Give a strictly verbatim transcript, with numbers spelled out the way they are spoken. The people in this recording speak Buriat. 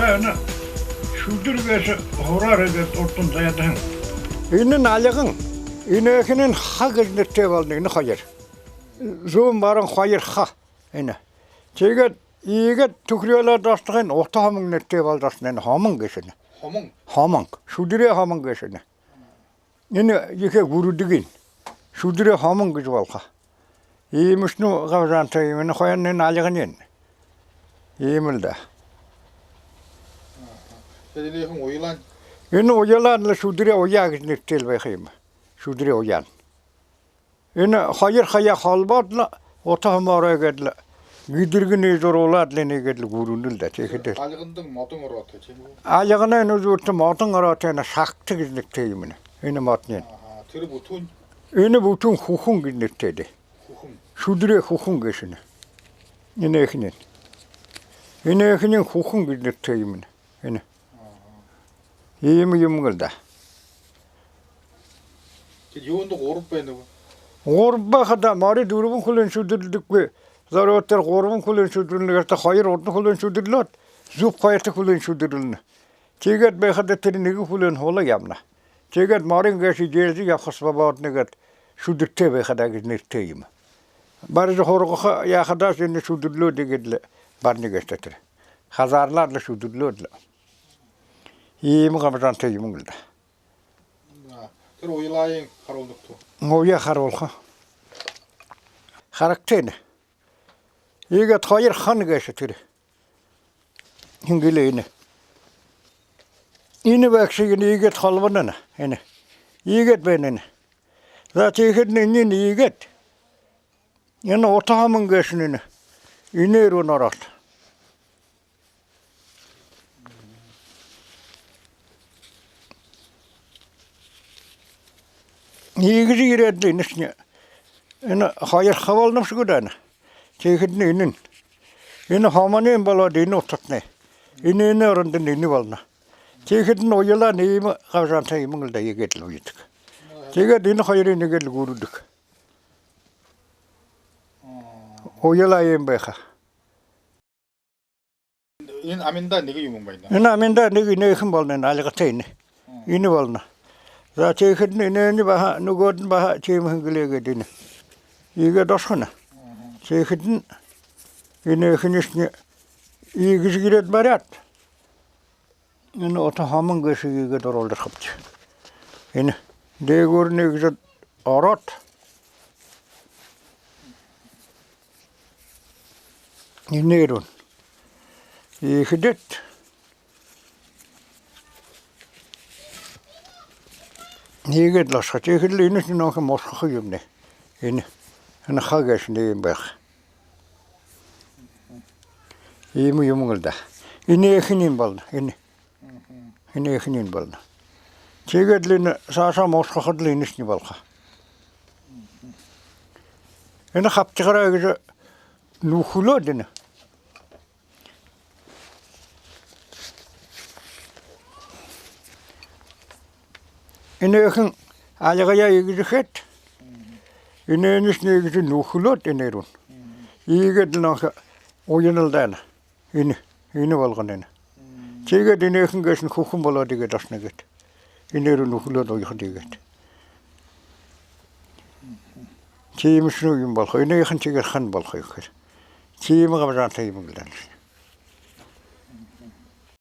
Энэ шүдэр гээшэ хураар гээд урдань заяадаһан. Энэнь альган, энээхэнь ха гэжэ нэрэтэй болоно, энэ хоёр. Зүүн баруун хоёр ха. Энэ. Тиигээд иигээд түхэреэлээд ошодог, энэ ута һомон нэрэтэй болоод ошоно, энэ һомон гээшэ энэ. Һомон? Һомон. Шүдэрэй һомон гээшэ энэ. Энэ ехэ гүрэдэг юм. Шүдэрэй һомон гэжэ болохо. Иимэшни габжаантай юм. Энэ хоёрынь, энэ альганынь. Иимэл даа. Тэрэнийхэн уялаань? Энэ уялаань лэ шүдэрэй уяа гэжэ нэрэтэй лэ байха юм. Шүдэрэй уяаниинь. Энэ хоёр хаяа холбоод лэ, ута һомоороо гээд лэ, гэдэргэнь зуруулаад лэ, энээгээд лэ гүрэнэл даа, тиихэдэ. Альгандань модон ороотой, тиимэ гү? Альганай энэ зүртэ модон ороотой, энэ шагта гэжэ нэрэтэй юм энэ. Энэ модониинь. Аха, тэрэ бүтүүнь? Энэ бүтүүнь хүхэн гэжэ нэрэтэй даа. Хүхэн. Шүдэрэй хүхэн гээшэ энэ. Энээхэнь. Энээхэнь хүхэн гэжэ нэрэтэй юм энэ. Энэ. Иимэ юм гээл даа. Тэдэ юундэ гурба байна гү? Гурба байха даа, мори дүрбэн хүлынь шүдэрлэдэггүй. Зорюута тэрэ гурбан хүлынь шүдэрлэнэ гээшэ, хоёр урда хүлынь шүдэрлөөд, зүб хоёрто хүлынь шүдэрлэнэ. Тиигээд байхада тэрэ нэгэ хүлынь һула ябана. Тиигээд морин гээшэ эдеэлжэ ябаха свободно гээд, шүдэртэй байха даа гэжэ нэрэтэй юм. Барижа һургаха яахадаа, энэ шүдэрлөөд иигээд лэ барина гээшэ тэрэ. Хазаарлаад лэ шүдэрлөөд лэ. Иимэ габжаантай юм гээл даа. А, тэрэ уялаань харуулнагты гү? Уяа харуулха. Харагты энэ. Иигээд хоёр хан гээшэ тэрэ. Хингэлээ энэ. Энэ байгша энэ иигээд холбоно энэ. Энэ. Иигээд байна энэ. За, тиихэдэнь энэнь иигээд. Энэ ута һомон гээшэнь энэ. Энээ руу ороод. Иигэжэ ерээд лэ, энэшни. Энэ хоёр ха болоно бшуу даа энэ. Тиихэдэнь энэнь. Энэ һомониинь болоод энэ утатнай. Энэ, энэ орондонь энэ болоно. Тиихэдэнь уялаань иимэ габжаантай юм гээл даа, иигээд лэ уядаг. Тиигээд энэ хоёрынь иигээд лэ гүрэдэг. Уялаа иимэ байха. Энэ аминдаа нэгэ юм байна. Энэ аминдаа нэгэ, энээхэн болоно, энэ альгатай энэ. Энэ болоно. За, тиихэдэнь энээнь баһа, нүгөөдэнь баһа тиимэ хингэлээ гээд энэ. Иигээд ошохо энэ. Тиихэдэнь энээхэньшни иигэжэ ерээд баряад. Энэ ута һомон гээшые иигээд оруулжархабди. Энэ дээгүүрнь иигэжэ ороод. Энээ руу. Иихэдээ. Иигээд лэ ошохо. Тиихэдэ лэ энэшни нөөхи мушхаха юм нэ. Энэ. Энэ ха гээшэнь иимэ байха. Иимэ юм гээл даа. Энээхэн юм болоно. Энэ. Энээхэн юм болоно. Тиигээд лэ энэ саашаа мушхахада лэ энэшни болохо. Энэ хабтягараа иигэжэ нүхэлөөд энэ. Энээхэн альгаяа иигэжэ хээд, энээнэйшни иигэжэ нүхэлөөд энэ руу. Иигээд лэ нөөхи уянал даа энэ. Энэ, энэ болгоно энэ. Тиигээд энээхэн гээшэнь хүхэн болоод иигээд ошоно гээд. Энэ руу нүхэлөөд уяхада иигээд. Тиимэшни юм болохо. Энээхэн тиигээд хан болохо юм гэхээр. Тиимэ габжаантай юм гээл даа.